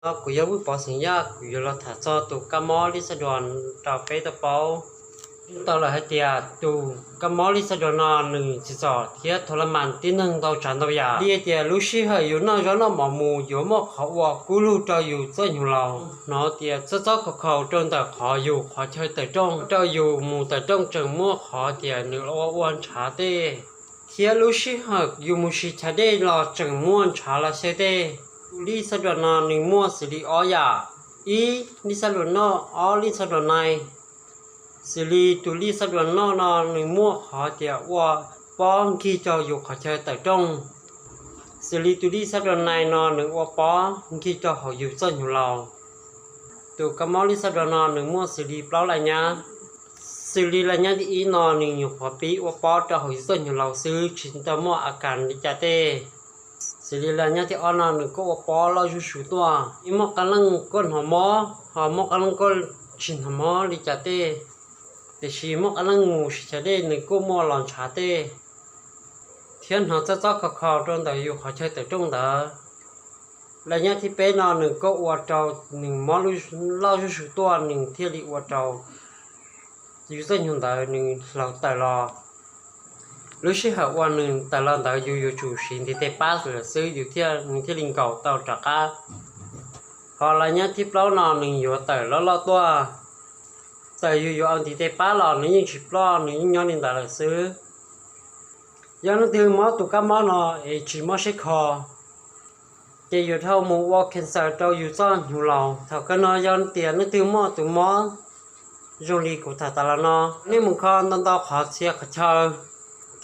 No kuv yog Vwj Pov xeem Yaj, kuv yuav los tham txog tus kab mob Lis Xaj Duas rau peb tau paub. Tau lawm hais tias tus kab mob Lis Xaj Duas no nws tsim txom thiab thaum laj mas tib neeg ntau tsav ntau yam li tias lub sij hawm yus noj zaub noj mov mus yuav muaj qhov uas kub lug rau yus txoj hnyuv laus, hnov tias txob txob khaus khaus rau ntawm qhov yus qhov chaw tawm rooj, rau yus mus tawm rooj tseem muaj qhov tias nws ua ua ntshav tej, thiab lub sij hawm yus mus siv chav dej los tseem muaj ntshav los xyaw tej. Tus Lis Xaj Duas no nws muaj xws li ob yam: ib, Lis Xaj Duas noj; ob, Lis Xaj Duas nai. Xws li tus Lis Xaj Duas noj no nws muaj qhov tias ua pob nkig rau yus qhov chaw tawm rooj. Xws li tus Lis Xaj Duas nai no nws ua pob nkig rau hauv yus txoj hnyuv laus. Tus kab mob Lis Xaj Duas no nws muaj xws li plaub laj nyab. Xws li laj nyab thib ib no nws nyuam qhuav pib ua pob rau hauv yus txoj hnyuv laus xwb, tsis tau muaj a kas li cas tej. Xws li laj nyab thib ob no nws kuj ua pob loj zuj zus tuaj, yeej muaj qee leej kuj hnov mob, ho muaj qee leej kuj tsis hnov mob li cas tej. Tiam sis muaj qee leej mus siv chav dej nws kuj muaj los ntshav tej, thiab hnov txob txob khaus khaus rau ntawm yus qhov chaw tawm rooj ntawd. Laj nyab thib peb no nws kuj ua rau nws mob loj zuj zus tuaj, nws thiaj li ua rau yus txoj hnyuv ntawd nws hlau tawm los. Lub sij hawm uas nws tawm los ntawd yus yuav tsum siv ntiv tes pab lawm xwb yus thiaj, nws thiaj li nkaus tau rov qab. Ho laj nyab thib plaub no nws yuav tawm loj loj tuaj, txawm yus yuav ua ntiv tes pab los nws yeej tsis ploj, nws yeej nyob li ntawd lawm xwb. Yog leej twg mob tus kab mob no es tsis mob siab kho, ces yuav dhau mus ua cancer rau yus txoj hnyuv laus. Thaum kawg no yog tias leej twg muaj tus mob zoo li kuv tham tas los no, nej mus kho ntau ntau qhov txhia qhov chaw,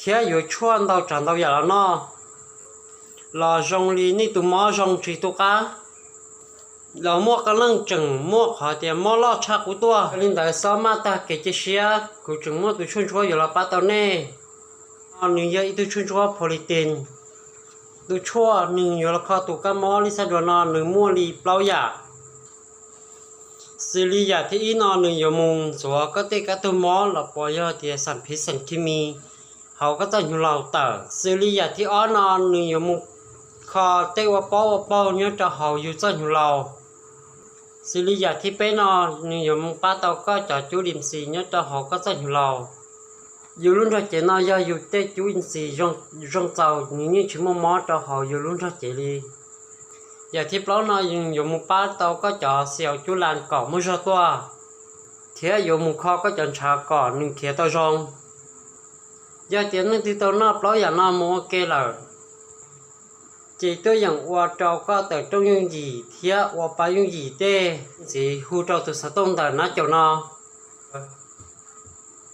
thiab yuav tshuaj ntau tsav ntau yam los noj, los zoo li nej tus mob zoo tsis tu qab. Los muaj qee leej tseem muaj qhov tias mob loj tshaj qub tuaj. Li ntawd xob maj tag kev cia siab, kuv tseem muaj tus tshuaj ntsuab yuav los pab tau nej. Nws yog ib tug tshuaj ntsuab politin. Tus tshuaj nws yuav los kho tus kab mob Lis Xaj Duas no nws muaj li plaub yam. Xws li yam thib ib no nws yuav mus ntxuav koj tej kab tug mob los puas yog tias xam phiv xam khi mis hauv koj txoj hnyuv laus tawm. Xws li yam thib ob no nws yuav mus kho tej ua pob ua paug nyob rau hauv yus txoj hnyuv laus. Xws li yam thib peb no nws yuav mus pab tau koj cov cub lim xis nyob rau hauv koj txoj hnyuv laus. Yus lub nrog cev no yog yus tej cub lim xis zoo txaus, nws yeej tsis muaj mob rau hauv yus lub nrog cev li. Yam thib plaub no yuav mus pab tau koj cov xi aus cub las kom muaj zog tuaj, thiab yuav mus kho koj cov ntshav kom nws khiav tau zoo. Yog tias leej twg tau noj plaub yam no mus ua ke lawm, ces tuaj yeem ua rau koj tawm rooj yooj yim thiab ua pa yooj yim tej ntxiv hu rau tus xov tooj ntawm nab caum no.